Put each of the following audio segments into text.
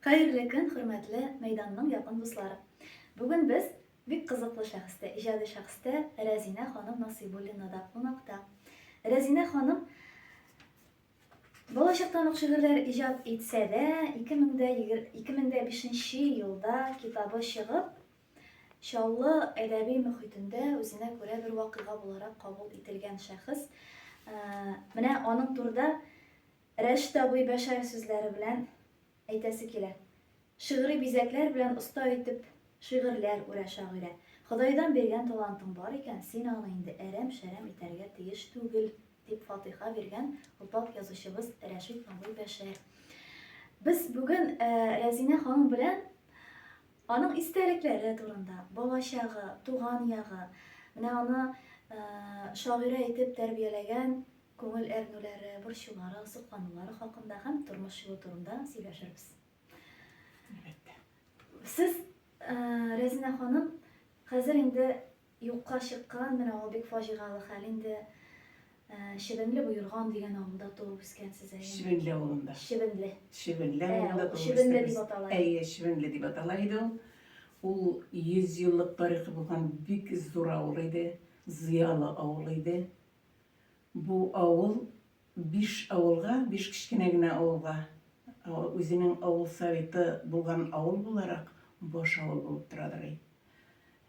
Хәерле көн, хөрмәтле Мәйданның якын дуслары! Бүген без бик кызыклы шәхестә, иҗади шәхестә Рәзинә ханым Насыйбуллинада кунакта. Рәзинә ханым балачактан ук шигырьләр иҗат итсә дә, 2005 елда китабы чыгып, Чаллы әдәби мөхитендә үзенә күрә бер вакыйга буларак кабул ителгән шәхес. Менә аның турыда Рәшит абый Бәшәр сүзләре белән әйтәсе килә. Шигъри бизәкләр белән оста итеп шигырьләр үрә шагыйрә. Ходайдан биргән талантың бар икән, син аны инде әрәм-шәрәм итәргә тиеш түгел, дип фатыйха биргән олпат язучыбыз Рәшит абый Бәшәр. Без бүген Рәзинә ханым белән аның истәлекләре турында, балачагы, туган ягы, менә аны шагыйрә итеп тәрбияләгән Күңел әрнүләре, борчулары, сокланулары хакында һәм тормыш юлы турында сөйләшербез. Әлбәттә. Сез, Рәзинә ханым, хәзер инде юкка чыккан, менә ул бик фаҗигалы хәл инде, Чебенле Боерган дигән авылда туып үскәнсез, әйеме? Чебенле авылында. Чебенле. Чебенле авылында туып үстек. Чебенле дип атала. Әйе, Чебенле дип атала иде ул. Ул 100 еллык тарихы булган бик зур авыл иде, зыялы авыл иде. Бу авыл биш авылга, биш кечкенә генә авылга, үзенең авыл советы булган авыл буларак, баш авыл булып торадыр.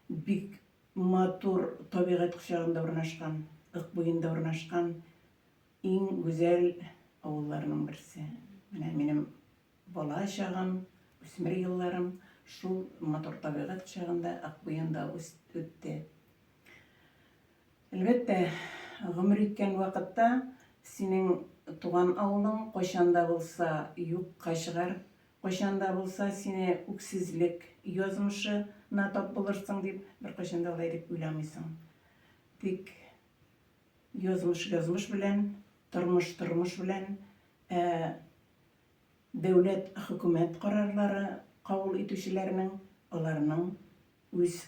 Бик матур табигать кочагында урнашкан, Ык буенда урнашкан иң гүзәл авылларның берсе. Менә минем бала чагым, үсмер елларым шул матур табигать кочагында, Ык буенда үтте. Әлбәттә, гомер иткән вакытта синең туган авылың кайчан да булса юкка чыгар, кайчан да булса сине үксезлек язмышы на тап булырсың дип беркайчан да алай дип уйламыйсың. Тик язмыш язмыш белән, тормыш тормыш белән, ә дәүләт, хөкүмәт карарлары кабул итүчеләрнең, аларның Үз,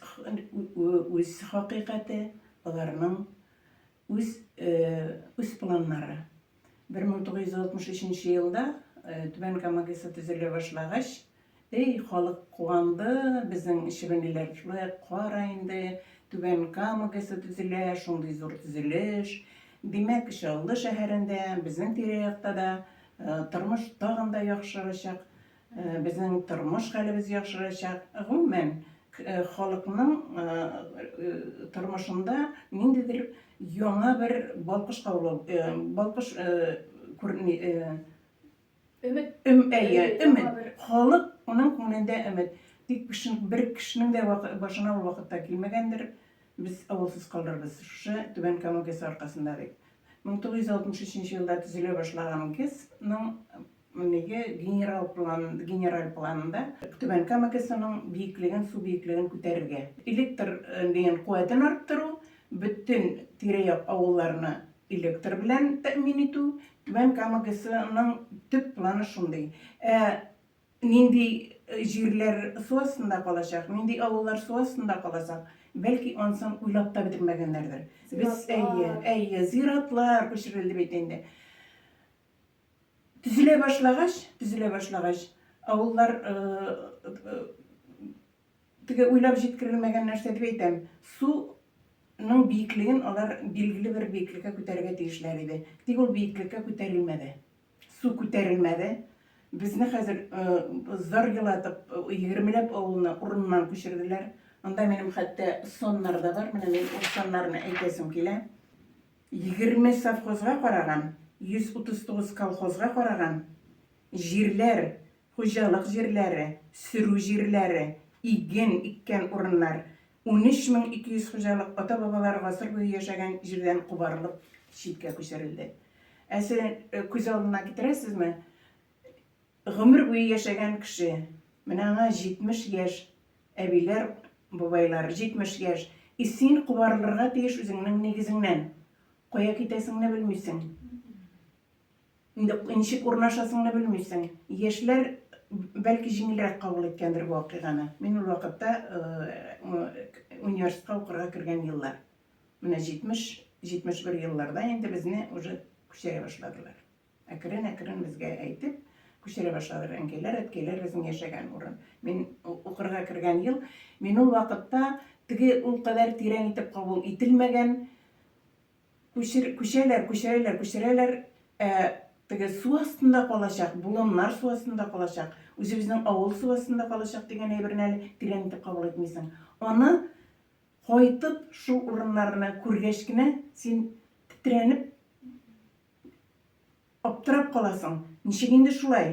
үз хакыйкате, аларның үз, үз планнары. 1963 елда Түбән Кама ГЭСы төзелә башлагач, эй, халык куанды, безнең чебенлеләр шулай, кара инде, Түбән Кама ГЭСы төзелә, шундый зур төзелеш. Димәк, Чаллы шәһәрендә, безнең тирә-якта да тормыш тагын да яхшырачак. Безнең тормыш хәлебез яхшырачак. Гомумән, халыкның тормышында ниндидер яңа бер балкыш кабул, балкыш күренми. Өмет. Әйе, өмет. Халык, аның күңелендә өмет. Тик бер кешенең дә башына ул вакытта килмәгәндер, без авылсыз калырбыз шушы Түбән Кама ГЭСы аркасында дип. 1963 елда төзелә башлаган ГЭСның Нигә генерал план, генераль планында Түбән Кама ГЭСының биеклеген, су биеклеген күтәрергә, электр дигән куәтен арттыру, бөтен тирә-як авылларны электр белән тәэмин итү, Түбән Кама ГЭСының төп планы шундый. Ә нинди җирләр су астында калачак, нинди авыллар су астында калачак, бәлки ансын уйлап та бетермәгәннәрдер. Без, әйе, әйе, зиратлар күчерелде бит инде. Төзелә башлагач, төзелә башлагач, авыллар теге уйлап җиткерелмәгән нәрсә дип әйтәм. Суның биеклеген алар билгеле бер биеклеккә күтәрергә тиешләр иде. Тик ул биеклеккә күтәрелмәде. Су күтәрелмәде. Безне хәзер зар елатып, егермеләп авылны урыныннан күчерделәр. Анда минем хәтта саннар да бар. Менә мин ул саннарны әйтәсем килә. 20 совхозга караган, 139 колхозга караган җирләр, хуҗалык җирләре, сөрү җирләре, иген иккән урыннар, 13200 хуҗалык ата-бабалары гасыр буе яшәгән җирдән кубарылып читкә күчерелде. Ә сез күз алдына китерәсезме, Гомер буе яшәгән кеше, менә аңа 70 яшь, әбиләр, бабайлар, 70 яшь, и син кубарылырга тиеш үзеңнең нигезеңнән. Кая китәсеңне белмисең. Инде ничек урнашасыңны белмисең. Яшьләр бәлки җиңелрәк кабул иткәндер бу вакыйганы. Мин ул вакытта университетка укырга кергән еллар. Менә 70, 71 елларда инде безне уже күчерә башладылар. Әкрен-әкрен безгә әйтеп, Күчерә башладылар әнкәйләр, әткәйләр безнең яшәгән урын. Мин укырга кергән ел, мин ул вакытта теге ул кадәр тирән итеп кабул ителмәгән күчер, күчәләр, күчерәләр, күчерәләр, ә теге су астында калачак, болыннар су астында калачак, үзебезнең авыл су астында калачак дигән әйберне әле тирән итеп кабул итмисең. Аны кайтып шул урыннарны күргәч кенә син тетрәнеп Аптырап каласың, ничек инде шулай?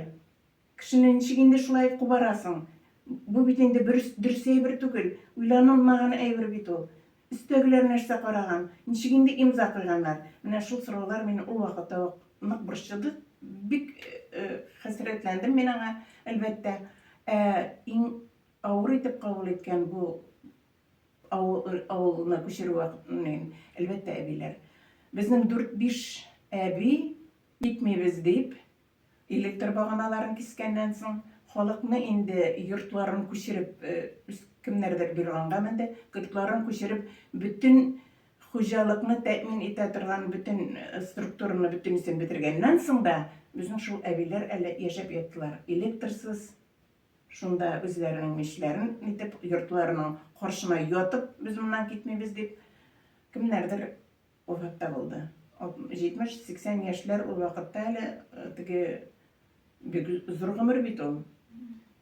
Кешене ничек инде шулай кубарасың? Бу бит инде дөрес әйбер түгел, уйланылмаган әйбер бит ул. Өстәгеләр нәрсә караган, ничек инде имза куйганнар? Менә шул сораулар мине ул вакытта ук нык борчыды. Бик хәсрәтләндем мин аңа, әлбәттә. Ә иң авыр итеп кабул иткән бу Авыл, авылны күчерү вакытын, әлбәттә, әбиләр. Безнең дүрт-биш әби китмибез дип, электр баганаларын кискәннән соң, халыкны инде йортларын күчереп, кемнәрдер Бирганга менде, йортларын күчереп, бөтен хуҗалыкны тәэмин итә торган бөтен структураны бөтенесен бетергәннән соң да, безнең шул әбиләр әле яшәп яттылар. Электрсыз, Шунда үзләренең мичләрен нитеп, йортларының каршына ятып, без моннан китмибез дип, кемнәрдер вафат та булды. 70-80 яшьләр ул вакытта әле э, теге бик зур гомер бит ул.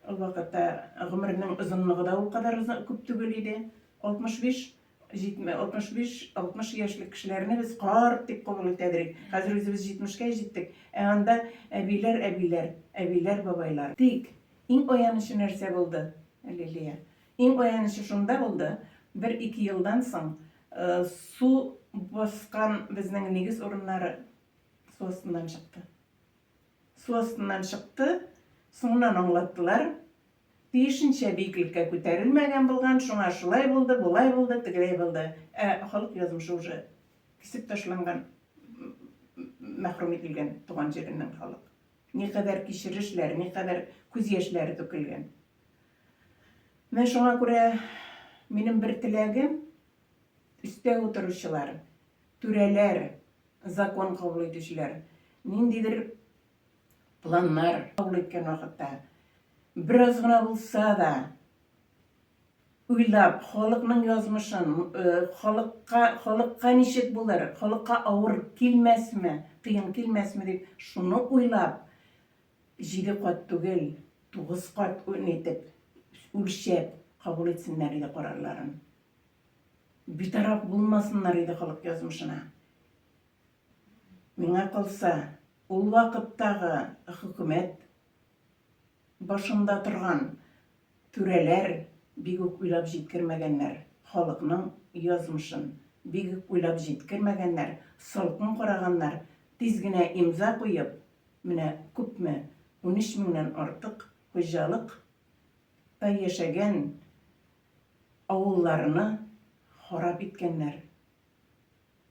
Ул вакытта гомернең озынлыгы да ул кадәр күп түгел иде. 65 65, 60 яшьлек кешеләрне без карт дип кабул итә идек. Хәзер үзебез 70-кә җиттек. Ә анда әбиләр, әбиләр, әбиләр, бабайлар. Тик иң аянычы нәрсә булды, Лилия? Иң аянычы шунда булды, бер-ике елдан соң су баскан безнең нигез урыннары су астыннан чыкты. Су астыннан чыкты, соңыннан аңлаттылар, Тиешенчә биеклеккә күтәрелмәгән булган, шуңа шулай булды, болай булды, тегеләй булды. Ә халык язмышы уже кисеп ташланган, мәхрүм ителгән туган җиреннән халык. Никадәр кичерешләр, никадәр күз яшьләре түкелгән. Менә шуңа күрә минем бер теләгем, өстә утыручылар, түрәләр, закон кабул итүчеләр, ниндидер планнар кабул иткән вакытта, бераз гына булса да уйлап, халыкның язмышын, э, халыкка, халыкка ничек булыр, халыкка авыр килмәсме, кыен килмәсме дип, шуны уйлап, җиде кат түгел, тугыз кат итеп, үлчәп кабул итсеннәр иде карарларын. Битараф булмасыннар иде халык язмышына. Миңа калса, ул вакыттагы хөкүмәт башында торган түрәләр бик үк уйлап җиткермәгәннәр, халыкның язмышын бик үк уйлап җиткермәгәннәр, салкын караганнар, тиз генә имза куеп, менә күпме, 13 меңнән артык хуҗалык та яшәгән авылларны харап иткәннәр.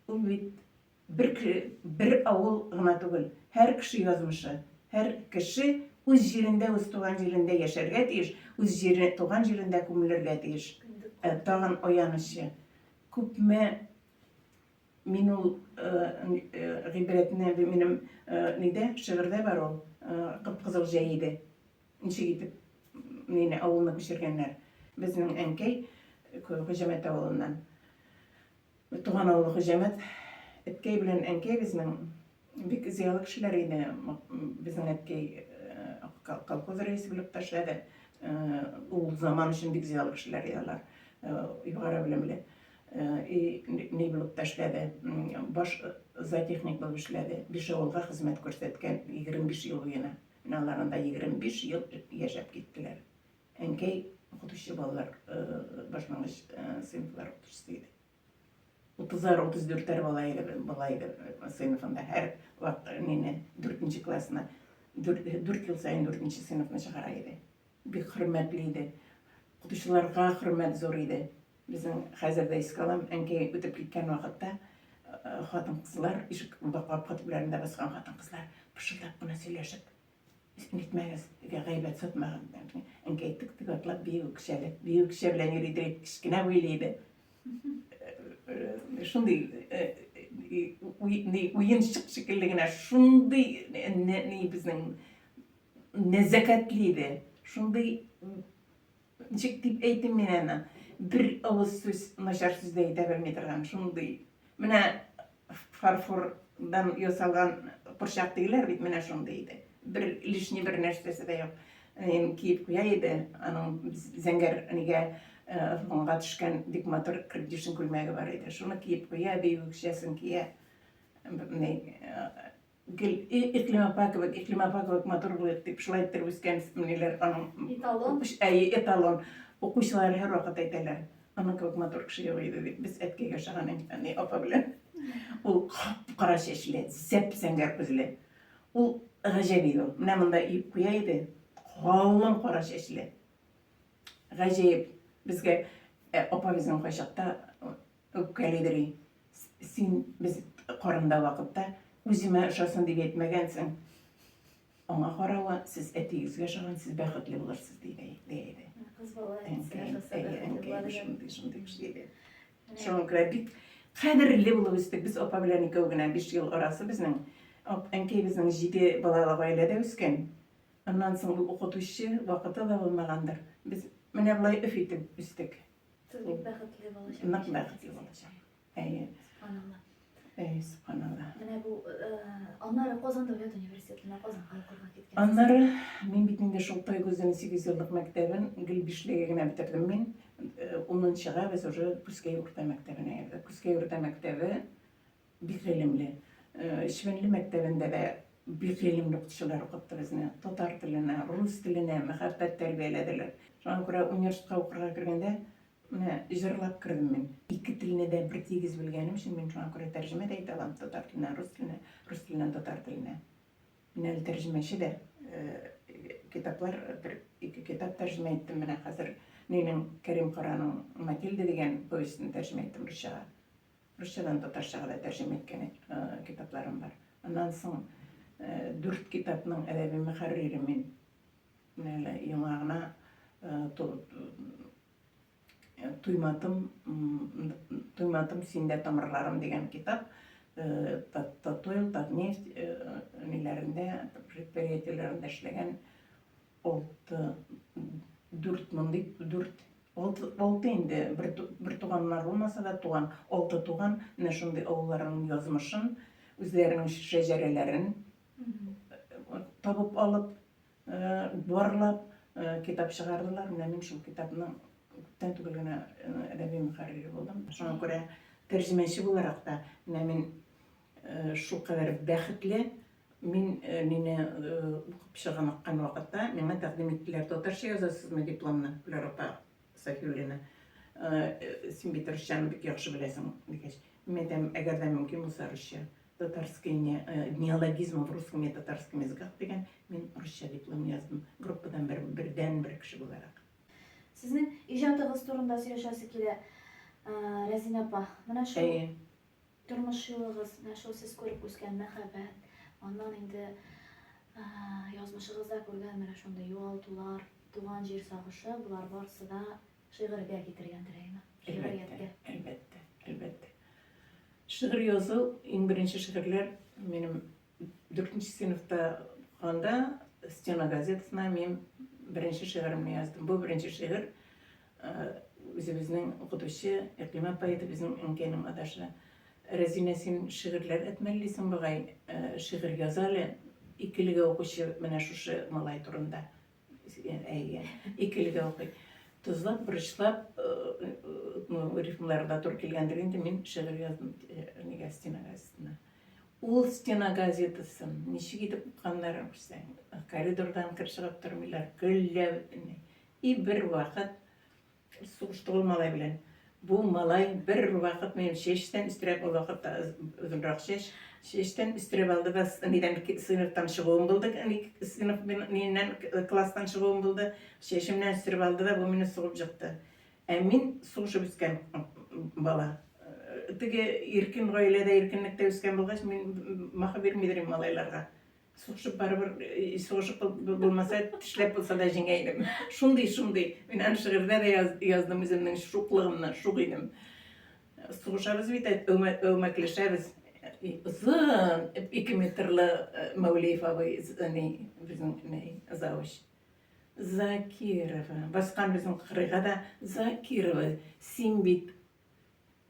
Ул бит бер, бер авыл гына түгел, һәр кеше язмышы. Һәр кеше үз җирендә, үз туган җирендә яшәргә тиеш, үз җире, туган җирендә күмелергә тиеш. Ә тагын аянычы. Күпме мин ул гыйбрәтне минем нидә, шигырьдә бар ул, кып-кызыл җәй иде. Ничек итеп мине авылны күчергәннәр. Безнең әнкәй Хуҗамәт авылыннан. Туган авылы Хуҗамәт. Әткәй белән әнкәй безнең бик зыялы кешеләр иде. Безнең әткәй колхоз рәисе булып та эшләде. Ул заман өчен бик зыялы кешеләр иде алар. Югары белемле. И ни булып та эшләде. Баш зоотехник булып эшләде. Биш авылга хезмәт күрсәткән 25 ел буена. Менә алар анда 25 ел яшәп киттеләр. Әнкәй укытучы балалар башлангыч сыйныфлар укытучысы иде. 30-ар, 34-әр бала иде, бала иде сыйныфында һәр вакыт мине 4 классына 4 ел саен 4 сыйныфны чыгара иде. Бик хөрмәтле иде. Укытучыларга хөрмәт зур иде. Безнең хәзер дә искә алам, әнкәй үтеп киткән вакытта хатын-кызлар, ишек капка төпләрендә баскан хатын-кызлар пышылдап кына сөйләшеп Нитмәгез, гайбәт сатмагыз. Әнкәй тек-тек атлап бию үкчәле. Бию үкчә белән йөри иде, кечкенә буйлы иде. Шундый уенчык шикелле генә, шундый ни безнең нәзакәтле иде. Шундый ничек дип әйтим мин аны, бер авыз сүз, начар сүз дә әйтә белми торган, шундый. Менә фарфордан ясалган курчак диләр бит, менә шундый иде. Бер лишний бер нәрсәсе дә юк. Ин киеп куя иде, аның зәңгәр нигә фонга төшкән бик матур кредишн күлмәге бар иде. Шуны киеп куя, бию үкчәсен кия. Гел Иклим апа кебек, Иклим апа кебек матур булыйк дип шулай иттереп үскән ниләр аның. Эталон. Әйе, эталон. Укучылар һәрвакыт әйтәләр, аның кебек матур кеше юк иде дип. Без әткәйгә ошаган әни апа белән. Ул кап-кара чәчле, зәп-зәңгәр күзле. Ул гаҗәп иде ул. Менә монда өеп куя иде. Калын кара чәчле. Гаҗәеп. Безгә апа безнең кайчакта үпкәлидер. Син без карында вакытта үземә ошасын дип әйтмәгәнсең. Аңа каравы, сез әтиегезгә ошаган, сез бәхетле булырсыз, диде иде. Кыз бала әтисенә ошаса бәхетле була дигән. Шундый, шундый кеше иде. Шуңа күрә бик кадерле булып үстек. Без апа белән икәү генә, 5 ел арасы безнең. Әнкәй безнең 7 балалы гаиләдә үскән. Аннан соң ул укытучы, вакыты да булмагандыр. Без менә болай өф итеп үстек. Сез бик бәхетле балачак. Нык бәхетле балачак. Әйе. Субханалла. Әйе, субханалла. Менә бу аннары Казан дәүләт университетына Казанга укырга киткәнсез. Аннары мин бит инде шул Тайгүзен 8 еллык мәктәбен гел бишлегә генә бетердем мин. Унынчыга без уже Күзкәй урта мәктәбенә йөрдек. Күзкәй урта мәктәбе бик гыйлемле. Чебенле мәктәбендә дә бик гыйлемле укытучылар укытты безне. Татар теленә, рус теленә мәхәббәт тәрбияләделәр. Шуңа күрә университетка укырга кергәндә менә җырлап кердем мин. Ике телне дә бер тигез белгәнем өчен мин шуңа күрә тәрҗемә дә итә алам татар теленнән рус теленә, рус теленнән татар теленә. Мин әле тәрҗемәче дә. Китаплар, бер ике китап тәрҗемә иттем менә хәзер. Нинең Кәрим Караның Матильда дигән повестен тәрҗемә иттем русчага. Русчадан татарчага да тәрҗемә иткән китапларым бар. Аннан соң дүрт китапның әдәби мөхәррире мин. Менә әле яңа гына Туйматым, Туйматым синдә тамырларым дигән китап Татойл, Татнефть ниләрендә, предприятиеләрендә эшләгән алты, дүрт мондый, дүрт, алты, алты инде, бер, бер туганнар булмаса да, туган, алты туган, менә шундый авылларның язмышын, үзләренең шәҗәрәләрен табып алып, барлап, китап чыгардылар. Менә мин шул китапның күптән түгел генә әдәби мөхәррире булдым. Шуңа күрә тәрҗемәче буларак та менә мин шулкадәр бәхетле. Мин мине укып чыган вакытта миңа тәкъдим иттеләр, татарча язасызмы дипломны, Гөләр апа Сафиуллина. Син бит русчаны бик яхшы беләсең, дигәч. Мин әйтәм, әгәр дә мөмкин булса русча. Татарский неологизмы в русском и татарском языках дигән мин русча диплом яздым. Группадан бер бердән бер кеше буларак. Сезнең иҗатыгыз турында сөйләшәсе килә, Рәзинә апа. Менә шул тормыш юлыгыз, менә шул сез күреп үскән мәхәббәт, аннан инде язмышыгызда күргән менә шундый югалтулар, туган җир сагышы, болар барысы да шигырьгә китергәндер, әйеме? Әлбәттә, әлбәттә, әлбәттә. Шигырь язу, иң беренче шигырьләр минем дүртенче сыйныфта укыганда стена газетасына мин беренче шигыремне яздым. Бу беренче шигырь үзебезнең укытучы Иклимә апа иде, безнең әнкәйнең адашы. Рәзинә, син шигырьләр әтмәллисең бугай, шигырь яз әле, икелегә укучы менә шушы малай турында. Әйе, икелегә укый. Тозлап, борычлап, ну, рифмалары да туры килгәндер инде, мин шигырь яздым нигә стена газетасына. Ул стена газетасын ничек итеп укыганнарын күрсәң, коридордан кер чыгып тормыйлар, көллә бөтенләй. И бер вакыт сугышты ул малай белән. Бу малай бер вакыт минем чәчтән өстерәп, ул вакытта озынрак чәч, чәчтән өстерәп алды да, нидән сыйныфтан чыгуым булды, сыйныф миннән класстан чыгуым булды, чәчемнән өстерәп алды да, бу мине сугып җыкты. Ә мин сугышып үскән бала. Теге иркен гаиләдә, иркенлектә үскән булгач, мин махы бирмидер инде малайларга. Сугышып барыбер, сугышып булмаса, тешләп булса да җиңә идем. Шундый, шундый. Мин аны шигырьдә дә яздым үземнең шуклыгымны, шук идем. Сугышабыз бит, әүмәкләшәбез. озын, 2 метрлы Мәүлиев абый, ни, безнең ни, завуч. Закирова. Баскан безнең кырыйга да Закирова, син бит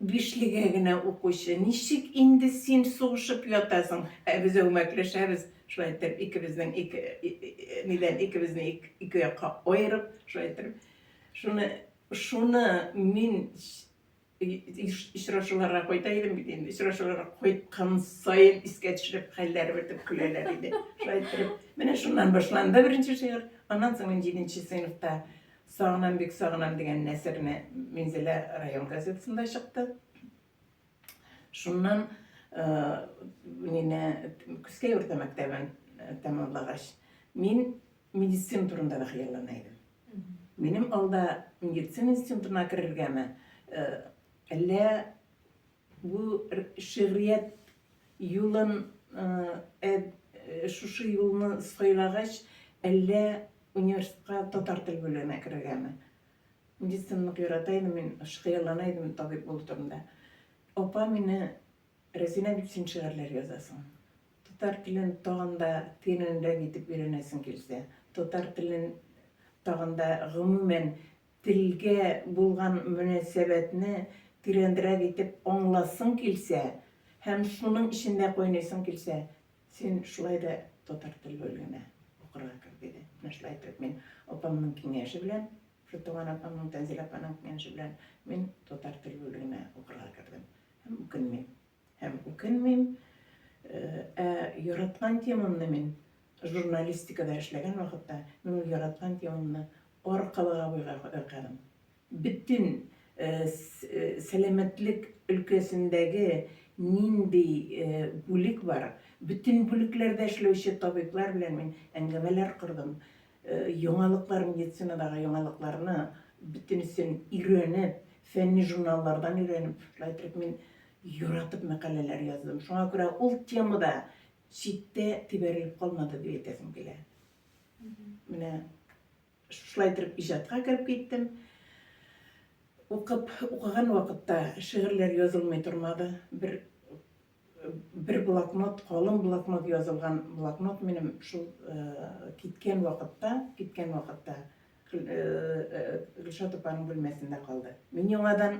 бишлегә генә укучы, ничек инде син сугышып ятасың? Ә без әүмәкләшәбез, шулай итеп, икебезнең ике нидән икебезне ике якка аерып, шулай итеп. Шуны шуны мин очрашуларга кайта идем бит инде. Очрашуларга кайткан саен искә төшереп, хәлләре бетеп көләләр иде. Шулай итеп, менә шуннан башланды беренче шигырь. Аннан соң мин җиденче сыйныфта Сагынам, бик сагынам дигән нәсерне Минзәлә район газетасында чыкты. Шуннан мине Күзкәй урта мәктәбен тәмамлагач, мин медицина турында да хыяллана идем. Минем алда медицина институтына керергәме, әллә бу шигърият юлын шушы юлны сайлагач, әллә университетка татар тел бүлегенә керергәме? Медицинаны нык ярата идем мин, хыяллана идем табиб булу турында. Апа мине, Рәзинә бит син шигырьләр язасың. Татар телен тагын да тирәнрәк итеп өйрәнәсең килсә, татар телен тагын да гомумән телгә булган мөнәсәбәтне тирәнрәк итеп аңласың килсә һәм шуның эчендә кайныйсың килсә, син шулай да татар тел бүлегенә укырга кер, диде. Менә шулай итеп мин апамның киңәше белән, шул туган апамның, Тәнзилә апаның киңәше белән мин татар тел бүлегенә укырга кердем. Һәм үкенмим. Һәм үкенмим. Ә яраткан темамны мин журналистикада эшләгән вакытта мин ул яраткан темамны аркылыга буйга укыдым. Бөтен сәламәтлек өлкәсендәге нинди бүлек бар, бөтен бүлекләрдә эшләүче табиблар белән мин әңгәмәләр кордым. Яңалыклар, медицинадагы яңалыкларны бөтенесен өйрәнеп, фәнни журналлардан өйрәнеп, шулай итеп мин яратып мәкаләләр яздым. Шуңа күрә ул тема да читтә тибәрелеп калмады дип әйтәсем килә. Менә шулай итеп иҗатка кереп киттем. Укып, укыган вакытта шигырьләр язылмый тормады. Бер бер блокнот, калын блокнот язылган блокнот минем шул киткән вакытта, киткән вакытта Гөлшат апаның бүлмәсендә калды. Мин яңадан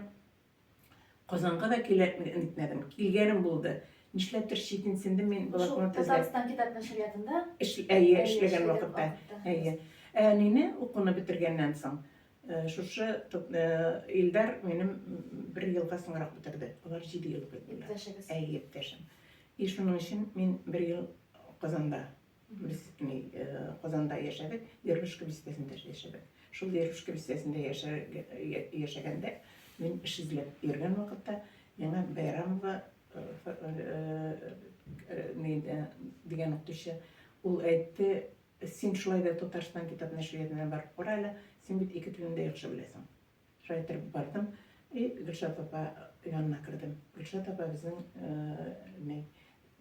Казанга да килә нитмәдем. Килгәнем булды. Нишләптер читенсендем мин блокнот эзләп. Татарстан китап нәшриятында? Әйе, эшләгән вакытта. Әйе. Ә әнине укуны бетергәннән соң, шушы Илдар минем бер елга соңрак бетерде. Алар 7 ел укыдылар. Иптәшегез. Әйе, иптәшем. И шуның өчен мин бер ел Казанда без ни Казанда яшәдек, Ерышка бистәсендә яшәдек. Шул Ерышка бистәсендә яшәгәндә мин эш эзләп йөргән вакытта миңа Байрамова дигән укытучы ул әйтте, Син шулай да Татарстан китап нәшриятына барып кара әле, син бит ике телне дә яхшы беләсең. Шулай итеп бардым и Гөлшат апа янына кердем. Гөлшат апа безнең ни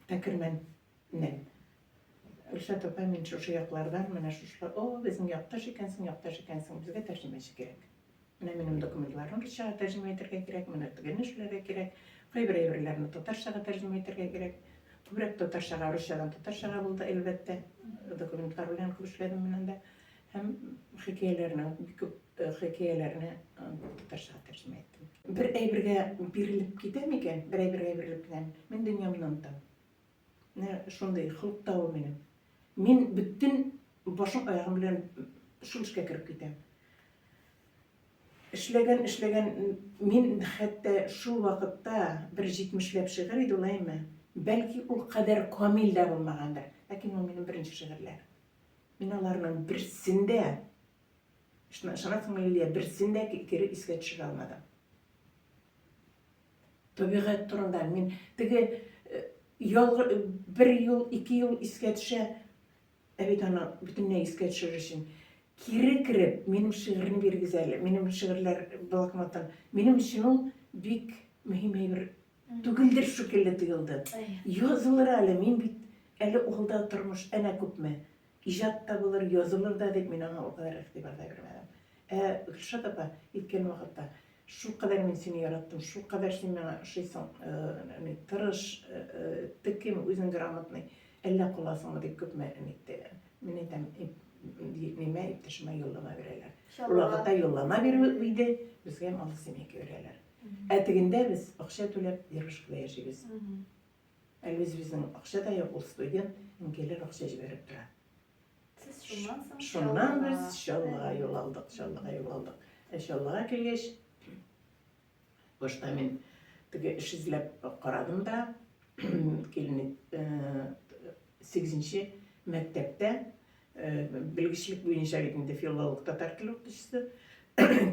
Тәкермәннән. Гөлшат апа, мин шушы яклардан, менә шушы, о, безнең якташ икәнсең, якташ икәнсең, безгә тәрҗемәче кирәк. Менә минем документларны русчага тәрҗемә итәргә кирәк, менә тегене эшләргә кирәк, кайбер әйберләрне татарчага тәрҗемә итәргә кирәк. Күбрәк татарчага, русчадан татарчага булды, әлбәттә. Документлар белән күп эшләдем мин анда. Һәм хикәяләрне, бик күп э, хикәяләрне э, татарчага тәрҗемә иттем. Бер әйбергә бирелеп китәм икән, бер әйбергә бирелеп китәм, мин дөньямны онытам. Менә шундый холык та ул минем. Мин бөтен башым аягым белән шул эшкә кереп китәм. Эшләгән, эшләгән, мин хәтта шул вакытта бер җитмешләп шигырь иде ул, әйме? Бәлки ул кадәр камил дә булмагандыр, ләкин ул минем беренче шигырьләр. Мин аларның берсен дә, ышанасыңмы, Лилия, берсен дә кире искә төшерә алмадым. Табигать турында мин теге э, ялгы бер юл, ике юл искә төшә, ә бит аны бөтенләй искә төшерер өчен кире кереп, минем шигырьне бирегез әле, минем шигырьләр блокнотын. Минем өчен ул бик мөһим әйбер түгелдер шикелле тоелды. Язылыр әле, мин бит әле алда тормыш әнә күпме. Иҗат та булыр, язылыр да дип мин аңа ул кадәр игътибар да бирмәдем. Ә Гөлшат апа әйткән вакытта. Шулкадәр мин сине яраттым, шулкадәр син миңа ошыйсың, э, тырыш, э, э, текем, үзең грамотный, әллә каласыңмы дип күпме нитте. Мин әйтәм, нимә иптәшемә юллама бирәләр. Ул вакытта юллама бирү иде, безгә малосемейка бирәләр. Ә тегендә без акча түләп Дербышкада яшибез. Әле үзебезнең акча да юк, ул студент, әнкәйләр акча җибәреп тора. Сез шуннан соң Шуннан без Чаллыга юл алдык, Чаллыга юл алдык. Ә Чаллыга килгәч, башта мин теге эш эзләп карадым да, килен 8 мәктәптә белгечлек буенча бит инде филолог татар теле укытучысы.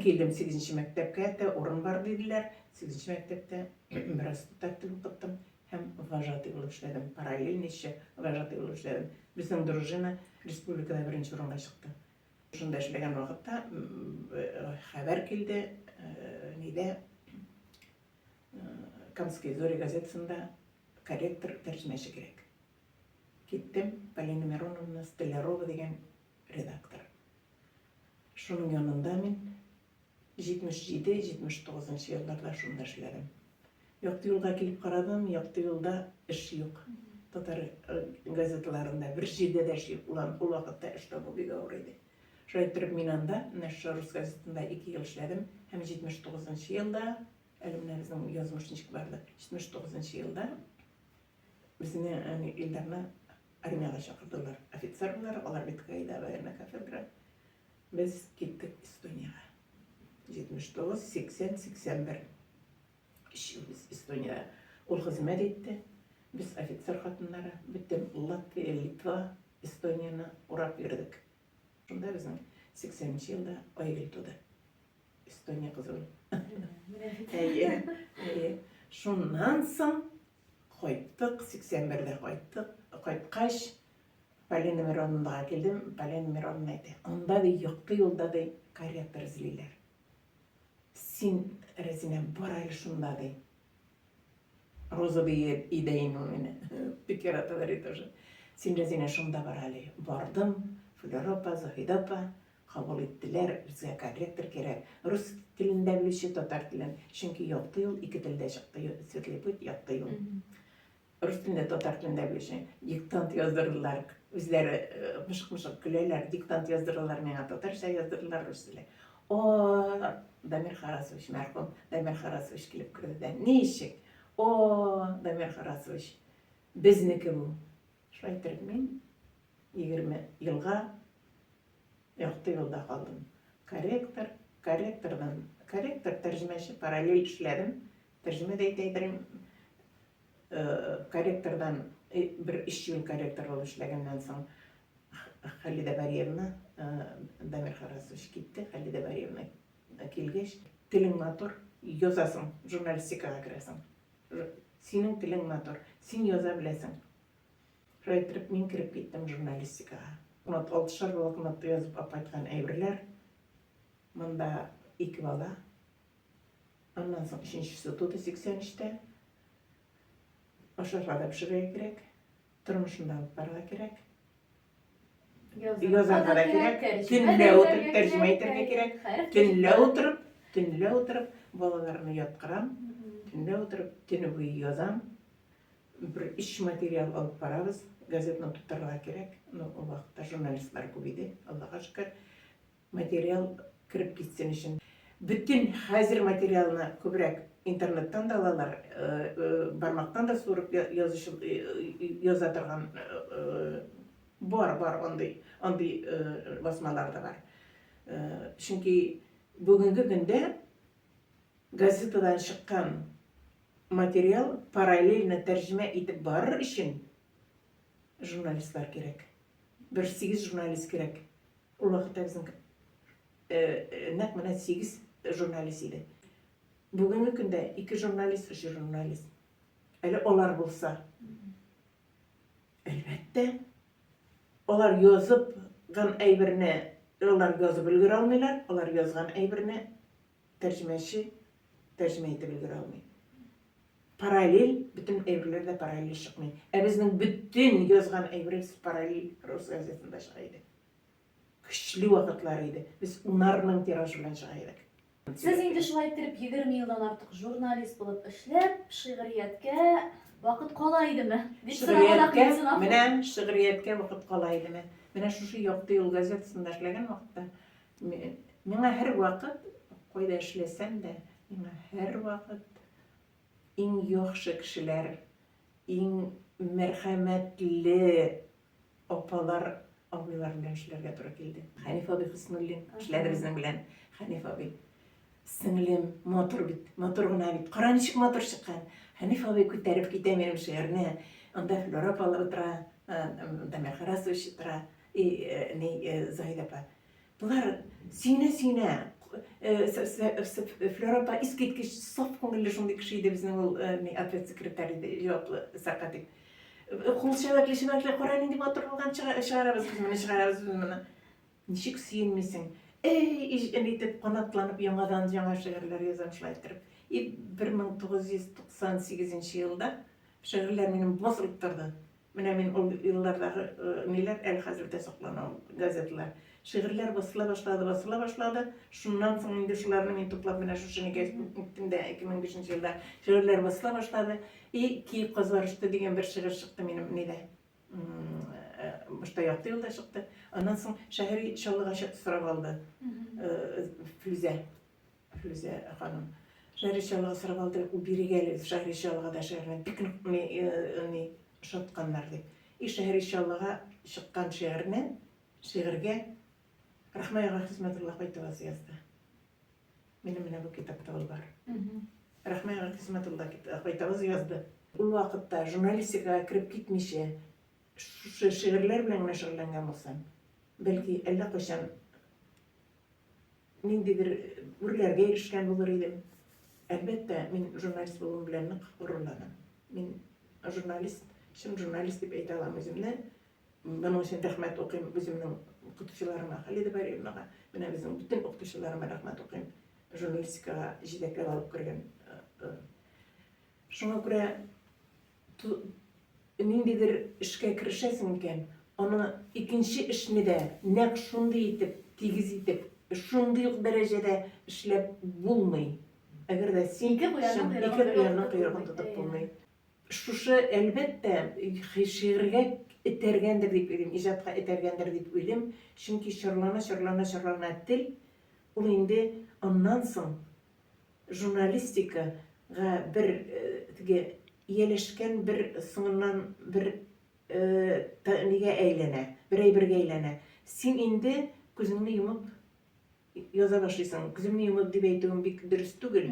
Килдем 8 мәктәпкә, тә урын бар диделәр. 8 мәктәптә бераз татар теле укыттым һәм вожатый булып эшләдем. Параллельно еще вожатый булып эшләдем. Безнең дружина республикада беренче урынга чыкты. Шунда эшләгән вакытта хәбәр килде, нидә Камские зори газетасында корректор тәрҗемәче кирәк. Киттем, Полина Мироновна Столярова дигән редактор. Шуның янында мин 77-79 елларда шунда эшләдем. Якты юлга килеп карадым, якты юлда эш юк. Татар э, газеталарында бер җирдә дә эш юк. Улан ул вакытта эш табу бик авыр иде. Шулай иттереп мин анда, менә шушы рус газетында 2 ел эшләдем һәм 79 елда, әле менә безнең язмыш ничек барды, 79 елда Безне әни Илдарны армиягә чакырдылар. Офицер буларак, алар бит КАИда военная кафедра. Без киттек Эстониягә. 79, 80, 81. Өч ел без Эстониядә. Ул хезмәт итте. Без офицер хатыннары бөтен Латвия, Литва, Эстонияне урап йөрдек. Шунда безнең 80 нче елда Айгөл туды. Эстония кызы ул. Әйе, әйе. Шуннан соң Кайттык, 81-дә кайттык. Кайткач, Полина Мироновнага килдем. Полина Мироновна әйтә, анда ди, якты юлда ди, корректор эзлиләр. Син, Рәзинә, бар әле шунда ди. Роза ди иде инде ул мине. Бик яраталар иде тоже. Син, Рәзинә, шунда бар әле. Бардым, Флера апа, Заһидә апа, Кабул иттеләр, безгә корректор кирәк. Рус телен дә белүче, татар телен. Чөнки Якты юл ике телдә чыкты, Светлый путь, Якты юл. Рус телен дә, татар телен дә белүче. Диктант яздырдылар. Үзләре э, мышык-мышык көләләр. Диктант яздырдылар миңа, татарча яздырдылар, рус теле. О, Дамир Харасович, мәрхүм Дамир Харасович килеп керде дә. Ничек? О, Дамир Харасович, безнеке бу. Шулай иттереп мин 20 елга Якты юлда калдым. Корректор, корректордан, корректор, тәрҗемәче параллель эшләдем. Тәрҗемә дә итә идем. Э, корректордан э, бер өч ел корректор булып эшләгәннән соң Халида Бариевна, э, Дамир Харасович китте, Халида Бариевна килгәч, телең матур, язасың, журналистикага керәсең. Синең телең матур, син яза беләсең. Шулай иттереп, мин кереп киттем журналистикага. Блокнот, алтышар блокнот язып алып кайткан әйберләр. Монда ике бала. Аннан соң өченчесе туды 83-тә. Ашарга да пешерергә кирәк, тормышын да алып барырга кирәк. Язарга да кирәк, төнлә утырып тәрҗемә итәргә кирәк. Төнлә утырып, төнлә утырып балаларны яткырам. Төнлә утырып, төне буе язам. Бер өч материал алып барабыз, газетны тутырырга кирәк. Ну, ул вакытта журналистлар күп иде, Аллага шөкер. Материал кереп китсен өчен. Бөтен хәзер материалны күбрәк интернеттан да алалар, э, э, бармактан да суырып язучы э, яза торган бар, бар андый, андый басмалар да бар. Чөнки бүгенге көндә газетадан чыккан Материал параллельно тәрҗемә итеп барыр өчен журналистлар кирәк. Бер сигез журналист кирәк. Ул вакытта безнең нәкъ менә сигез журналист иде. Бүгенге көндә ике журналист, өч журналист. Әле алар булса. Әлбәттә, алар язып ган әйберне, алар язып өлгерә алмыйлар, алар язган әйберне Тәрҗемәче тәрҗемә итеп өлгерә алмый. Параллель, бөтен әйберләр дә параллель чыкмый. Ә безнең бөтен язган әйберебез параллель рус газетында чыга иде. Көчле вакытлар иде. Без унар мең тираж белән чыга идек. Сез инде шулай иттереп 20 елдан артык журналист булып эшләп, шигърияткә вакыт кала идеме? Дип сорауга да Менә шигърияткә вакыт кала идеме? Менә шушы Якты юл газетасында эшләгән вакытта миңа һәрвакыт, кайда эшләсәм дә, миңа һәрвакыт иң яхшы кешеләр, иң мәрхәмәтле апалар, абыйлар белән эшләргә туры килде. Хәниф абый Хөснуллин эшләде безнең белән. Хәниф абый, сеңлем, матур бит, матур гына бит. Кара, ничек матур чыккан. Хәниф абый күтәреп китә минем шигырьне. Анда Флюра апа утыра, Дамир Харасович утыра, и ни Заһид апа. Болар сөенә-сөенә, Флюра апа искиткеч саф күңелле шундый кеше иде безнең ул ответ секретарь иде, җаваплы сәркатип. Кул чәбәкли-чәбәкли, кара нинди матур булган, чыгарабыз без моны, чыгарабыз без моны. Ничек сөенмисең? Эй, итеп канатланып яңадан яңа шигырьләр язам шулай иттереп. И 1998 елда шигырьләр минем басылып торды. Менә мин ул еллардагы ниләр әле хәзер дә саклана ул газеталар. Шигырьләр басыла башлады, басыла башлады. Шуннан соң инде шуларны мин туплап менә шушы нигә иттем дә 2005 елда шигырьләр басыла башлады. И Киек казлар очты дигән бер шигырь чыкты минем нидә. Башта Якты юлда чыкты. Аннан соң Шәһри Чаллыга сорап алды. Флүзә. Флүзә ханым. Шәһри Чаллыга сорап алды, ул бирегә әле Шәһри Чаллыга да шигырьне бик нык ни, ни ошатканнар дип. И Шәһри Чаллыга чыккан шигырьне, шигырьгә Рахмай ага Хисмәтулла Кайтаваз язды. Минем менә бу китапта ул бар. Рахмай ага Хисмәтулла Кайтаваз язды. Ул вакытта журналистикага кереп китмичә, шушы шигырьләр белән генә шөгыльләнгән булсам, бәлки әллә кайчан Ниндидер үрләргә ирешкән булыр идем. Әлбәттә, мин журналист булуым белән нык горурланам. Мин журналист, чын журналист дип әйтә алам үземне. Моның өчен рәхмәт укыйм үземнең укытучыларыма, Халида Бариевнага, менә безнең бөтен укытучыларыма рәхмәт укыйм. Журналистикага җитәкләп алып кергән. Шуңа күрә ниндидер эшкә керешәсең икән, аны икенче эшне дә нәкъ шундый итеп, тигез итеп, шундый ук дәрәҗәдә эшләп булмый. Әгәр дә син ике куянның койрыгын тотып булмый. Шушы, әлбәттә, шигырьгә этәргәндер дип уйлыйм, иҗатка этәргәндер дип уйлыйм, чөнки чорлана, чорлана, чорлана тел, ул инде аннан соң журналистикага бер теге ияләшкән бер соңыннан бер нигә әйләнә, бер әйбергә әйләнә. Син инде күзеңне йомып яза башлыйсың. Күземне йомып дип әйтүем бик дөрес түгел.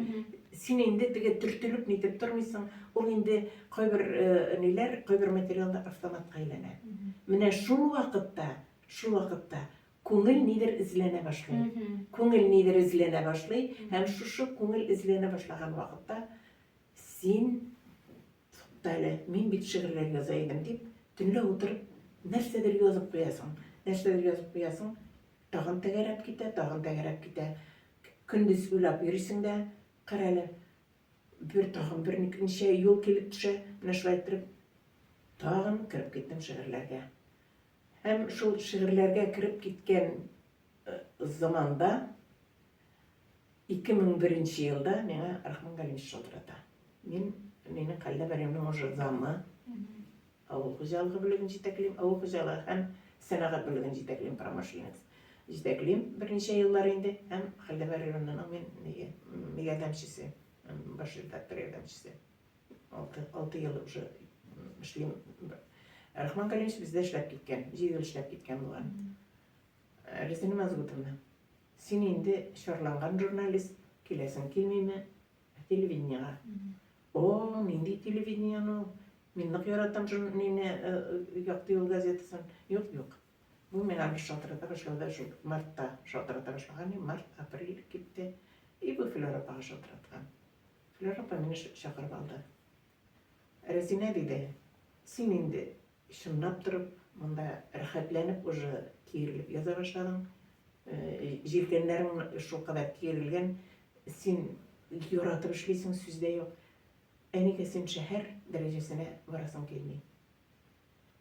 Син инде теге төртелеп нитеп тормыйсың. Ул инде кайбер ниләр, кайбер материаллар автоматка әйләнә. Менә шул вакытта, шул вакытта Күңел нидер эзләнә башлый. Күңел нидер эзләнә башлый һәм шушы күңел эзләнә башлаган вакытта син тукта әле, мин бит шигырьләр яза идем дип, төнлә утырып нәрсәдер язып куясың. Нәрсәдер язып куясың, тагын тәгәрәп китә, тагын тәгәрәп китә. Көндез уйлап йөрисең дә, кара әле, бер тагын бер ничә юл килеп төшә, менә шулай иттереп тагын кереп киттем шигырьләргә. Һәм шул шигырьләргә кереп киткән заманда, 2001 нче елда миңа Рахман Галимович шалтырата. Мин минем Хәлилә Бәримның уже замы, авыл хуҗалыгы бүлеген җитәклим, авыл хуҗалыгы һәм сәнәгать бүлеген җитәклим, промышленность җитәклим берничә еллар инде. Һәм Хәлилә Бәримовнаның мин ярдәмчесе, баш редактор ярдәмчесе. 6 ел уже эшлим. Рахман Галимович бездә эшләп киткән, 7 ел эшләп киткән булган. Резина Мазгутовна, син инде чарланган журналист, киләсең килмиме телевидениега? О, нинди телевидение ну? Мин нык яратам журналине, Якты юл газетасын. Юк, юк. Бу миңа бер шалтырата башлады, шул мартта шалтырата башлаган, март, апрель китте. И бу Флера апага шалтыраткан. Флера апа мине чакырып алды. Рәзинә, диде, син инде чынлап торып монда рәхәтләнеп уже киерелеп яза башладың. Җилкәннәрең шулкадәр киерелгән, син яратып эшлисең, сүз дә юк. Ә нигә син шәһәр дәрәҗәсенә барасың килми?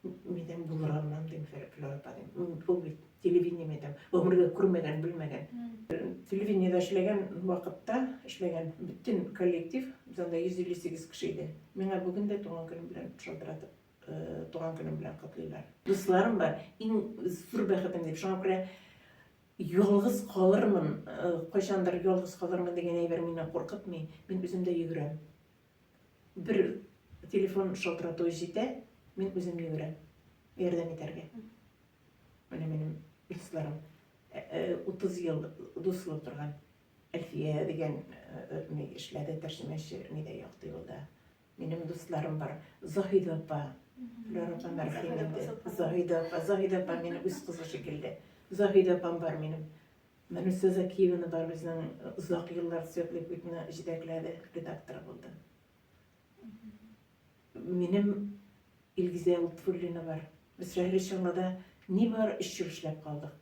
Мин булдыра алмам, дим, Флера апа, дим. Ул бит телевидение, әйтәм, гомергә күрмәгән, белмәгән. Телевидениедә эшләгән вакытта эшләгән бөтен коллектив, без анда 158 кеше иде. Миңа бүген дә туган көнем белән шалтыратып, туган көнем белән котлыйлар. Дусларым бар, иң зур бәхетем дип. Шуңа күрә ялгыз калырмын, кайчандыр ялгыз калырмын дигән әйбер мине куркытмый. Мин үзем дә йөгерәм. Бер телефон шалтыратуы җитә, мин үзем йөгерәм ярдәм итәргә. Менә минем дусларым 30 ел дус булып торган Әлфия дигән ни эшләде, тәрҗемәче нидә якты юлда. Минем дусларым бар. Заһидә апа, Флера апа мәрхүм инде. Заһидә апа, Заһидә апа минем үз кызы шикелле. Заһидә апам бар минем. Мәнүсә Закиевна бар безнең озак еллар Светлый путьны җитәкләде, редакторы булды. Минем Илгизә Лотфуллина бар. Без Шәһри Чаллыда нибары өч ел эшләп калдык.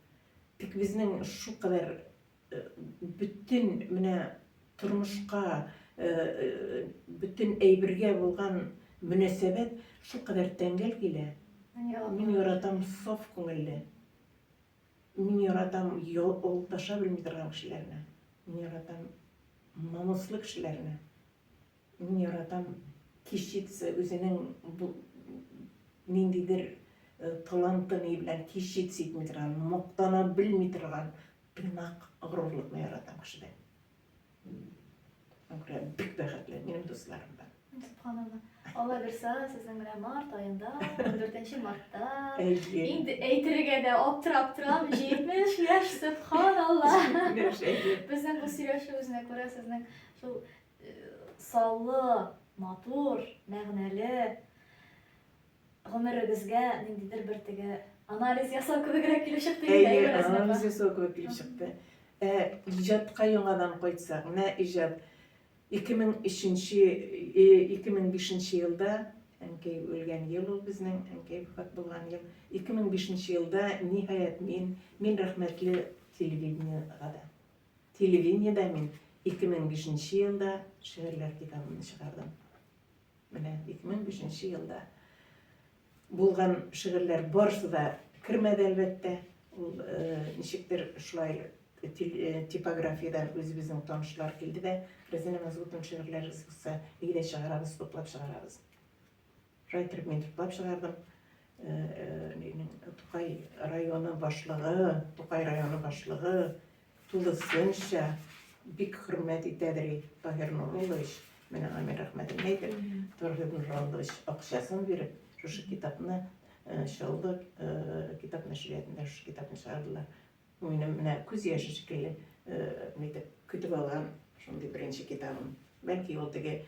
Тик безнең шулкадәр э, бөтен менә тормышка, э, э, бөтен әйбергә булган мөнәсәбәт шулкадәр тәңгәл килә. Мин яратам саф күңелле. Мин яратам алдашa белми торган кешеләрне. Мин яратам намуслы кешеләрне. Мин яратам кичиться үзенең бу ниндидер э, таланты ни белән кичиться итми торган, мактана белми торган тыйнак горурлыкны яратам кешедә. Шуңа күрә бик бәхетле минем дусларым бар. Субханалла. Алла бирса, сезнең менә март аенда, 14 мартта. Әйе. Инде әйтергә дә аптырап торам, 70 яшь, субханалла. 70 әйе. Безнең бу сөйләшү үзенә күрә сезнең шул саллы, матур, мәгънәле гомерегезгә ниндидер бер теге анализ ясау кебегрәк килеп чыкты инде, әйе, анализ ясау кебек килеп чыкты. Ә иҗатка яңадан кайтсак, менә иҗат 2003 2005 елда әнкәй үлгән ел ул безнең, әнкәй вафат булган ел. 2005 елда ниһаять мин, мин рәхмәтле телевидениега да. Телевидениедә мин 2005 нче елда шигырьләр китабымны чыгардым. Менә 2005 нче елда булган шигырьләр барысы да кермәде, әлбәттә. Ул э, ничектер шулай э, э, типографиядән үзебезнең танышлар килде дә, Рәзинә Мәсгутовна шигырьләрегез булса, әйдә чыгарабыз, туплап чыгарабыз. Шулай итеп мин туплап чыгардым. Тукай районы башлыгы, Тукай районы башлыгы тулысынча бик хөрмәт итәдер Таһир Нуруллович. Менә аңа мин рәхмәтемне әйтеп, Таһир Нуруллович акчасын биреп, шушы китапны Чаллы китап нәшриятында шушы китапны чыгардылар. Минем менә күз яше шикелле нитеп көтеп алган шундый беренче китабым. Бәлки ул теге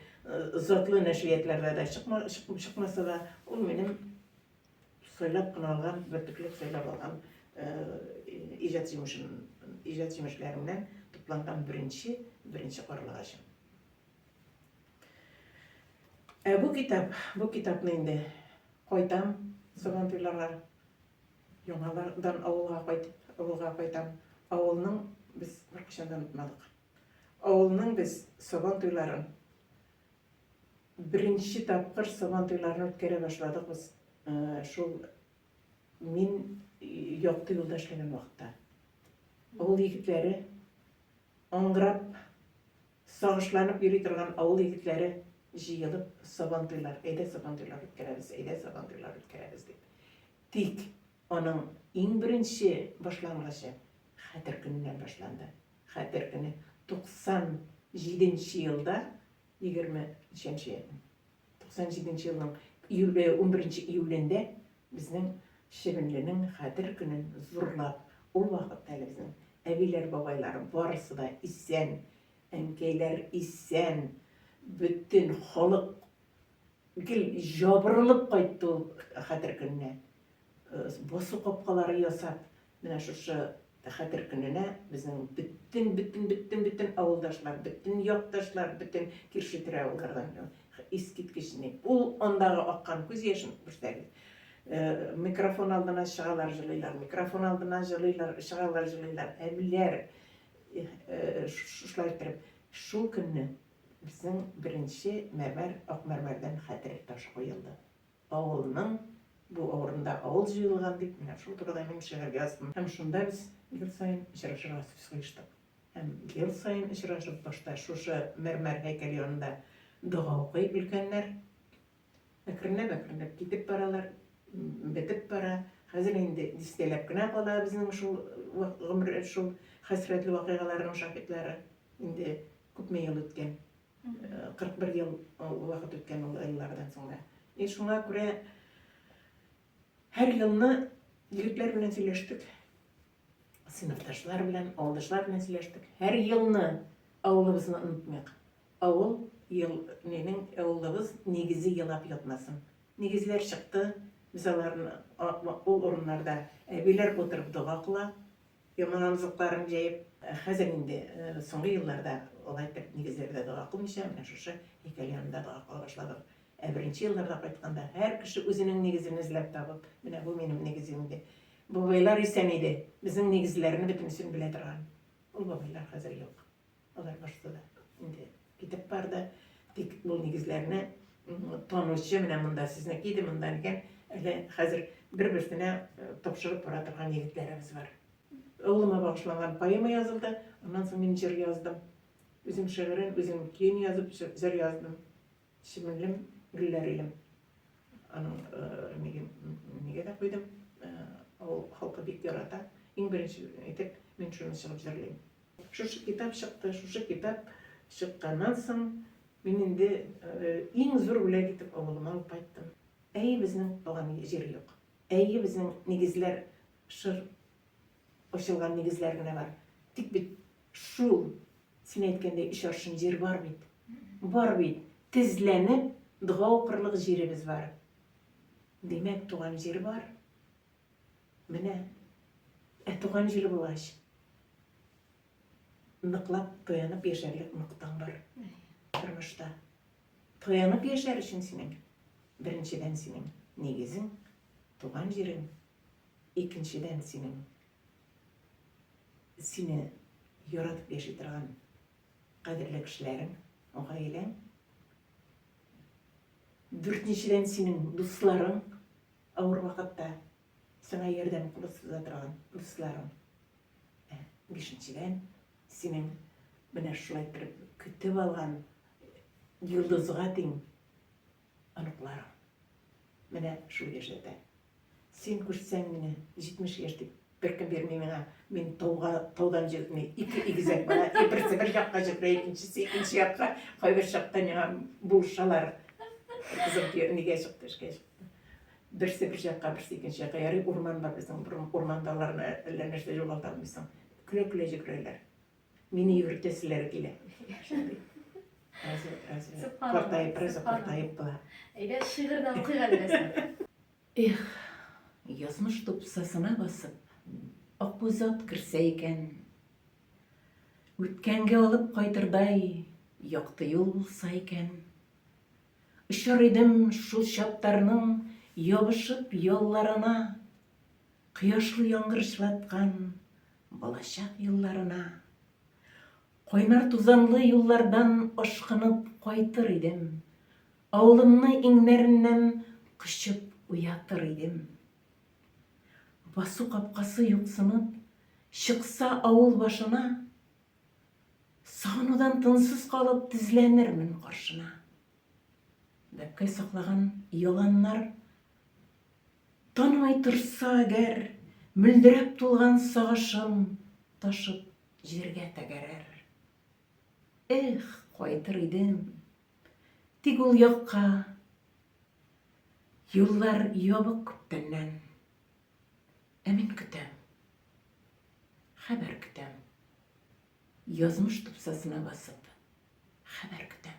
затлы нәшриятләрдә дә чыкма, чыкмаса да, ул минем сайлап кына алган, бөртекләп сайлап алган иҗат җимешем, иҗат җимешләремнән тупланган беренче, беренче карлыгачым. Ә бу китап, бу китапны инде кайтам Сабантуйларга. Яңадан авылга кайтып, авылга кайтам. Авылның без беркайчан да онытмадык. Авылның без Сабан туйларын беренче тапкыр Сабан туйларын үткәрә башладык без э, шул мин якты юлда эшләгән вакытта. Авыл егетләре аңгырап, сагышланып йөри торган авыл егетләре җыелып Сабан туйлар, әйдә Сабан туйлар үткәрәбез, әйдә Сабан туйлар үткәрәбез дип. Тик аның иң беренче башлангычы Хәтер көненнән башланды. Хәтер көне 97 нче елда, егерме ничәнче, 97 нче елның июле, унберенче июлендә безнең Чебенленең Хәтер көнен зурлап, ул вакытта әле безнең әбиләр, бабайлар барысы да исән, әнкәйләр исән, бөтен халык Гел җабырылып кайтты ул Хәтер көненә. Басу капкалары ясап, менә шушы Хәтер көненә безнең бөтен, бөтен, бөтен, бөтен авылдашлар, бөтен якташлар, бөтен күрше-тирә авыллардан искиткеч ни. Ул андагы аккан күз яшен күрсәгез. Микрофон алдына чыгалар, җылыйлар, микрофон алдына җылыйлар, чыгалар, җылыйлар. Әбиләр шушылай иттереп, шул көнне Безнең беренче мәрмәр, ак мәрмәрдән хәтер ташы куелды. Авылның бу урында авыл җыелган дип, менә шул турыда мин шигырь яздым. Һәм шунда без ел саен очрашырга сүз куештык. Һәм ел саен очрашып, башта шушы мәрмәр һәйкәл янында дога укый өлкәннәр. Әкренләп-әкренләп китеп баралар, бетеп бара. Хәзер инде дистәләп кенә кала безнең шул гомер, шул хәсрәтле вакыйгаларның шаһитлары. Инде күпме ел үткән. 41 ел вакыт үткән ул еллардан соң да. И шуңа күрә һәр елны егетләр белән сөйләштек. Сыйныфташлар белән, авылдашлар белән сөйләштек. Һәр елны авылыбызны онытмыйк. Авыл ел нинең авылыбыз нигезе елап ятмасын. Нигезләр чыкты, без аларны ул урыннарда әбиләр утырып дога кыла, яман авызлыкларын җәеп. Хәзер инде соңгы елларда алай итеп нигезләрдә дога кылмыйча, менә шушы һәйкәл янында дога кыла башладык. Ә беренче елларда кайтканда һәр кеше үзенең нигезен эзләп табып, менә бу минем нигезем иде. Бабайлар исән иде, безнең нигезләрне бөтенесен белә торган. Ул бабайлар хәзер юк. Алар барсы да инде китеп барды. Тик бу нигезләрне танучы, менә монда сезнеке иде, монда икән, әле хәзер бер-берсенә э, тапшырып бара торган егетләребез бар. Авылыма багышланган поэма язылды, аннан соң мин җыр яздым. Үзем шигырен, үзем көен язып җыр яздым. Чемелем, гөлләр илем. Аның нигә, нигә дә куйдым. Авыл халкы бик ярата. Иң беренче итеп мин шуны чыгып җырлыйм. Шушы китап чыкты, шушы китап чыкканнан соң мин инде иң зур бүләк итеп авылыма алып кайттым. Әйе, безнең туган җир юк. Әйе, безнең нигезләр шыр ачылган нигезләр генә бар. Тик бит шул Син әйткәндәй, өч аршын җир бар бит. Бар бит. Тезләнеп, дога укырлык җиребез бар. Димәк, туган җир бар. Менә. Ә туган җир булгач, ныклап таянып яшәрлек ноктаң бар тормышта. Таянып яшәр өчен синең, беренчедән синең нигезең, туган җирең, икенчедән синең Сине яратып яши торган кадерле кешеләрең, гаиләң. Дүртенчедән, синең дусларың авыр вакытта сиңа ярдәм кулы суза торган дусларың. Ә бишенчедән, синең менә шулай иттереп көтеп алган йолдызга тиң оныкларың. Менә шул яшәтә. Син күрсәң мине, 70 яшь дип беркем бирми миңа. Мин тауга, таудан җитми. Ике игезәк бала, и берсе бер якка җитми, икенчесе икенче якка. Кайбер чакта миңа булышалар. Кызым нигә чыкты, эшкә чыкты. Берсе бер якка, берсе икенче якка. Ярый урман бар безнең, урманда аларны әллә нәрсә югалта алмыйсың. Көлә-көлә җикерәләр. Мине йөртәселәре килә. Шундый. Разве, разве. Картаеп, разве картаеп була. Әйдә, шигырь дә укыйк әле рәсем. Эх, язмыш тупсасына басып, Акбүз ат керсә икән. Үткәнгә алып кайтырдай якты юл булса икән. Очар идем шул чаптарның ябышып ялларына, Кояшлы яңгыр чылаткан балачак елларына. Кайнар тузанлы юллардан ашкынып кайтыр идем, Авылымны иңнәреннән кочып уятыр идем. Басу капкасы юксынып чыкса авыл башына, Сагынудан тынсыз калып тезләнермен каршына. Бәбкәй саклаган яланнар Танымый торса әгәр, Мөлдерәп тулган сагышым Ташып җиргә тәгәрәр. Эх, кайтыр идем, тик ул якка Юллар ябык күптәннән. Ә мин көтәм, хәбәр көтәм. Язмыш тупсасына басып, хәбәр көтәм.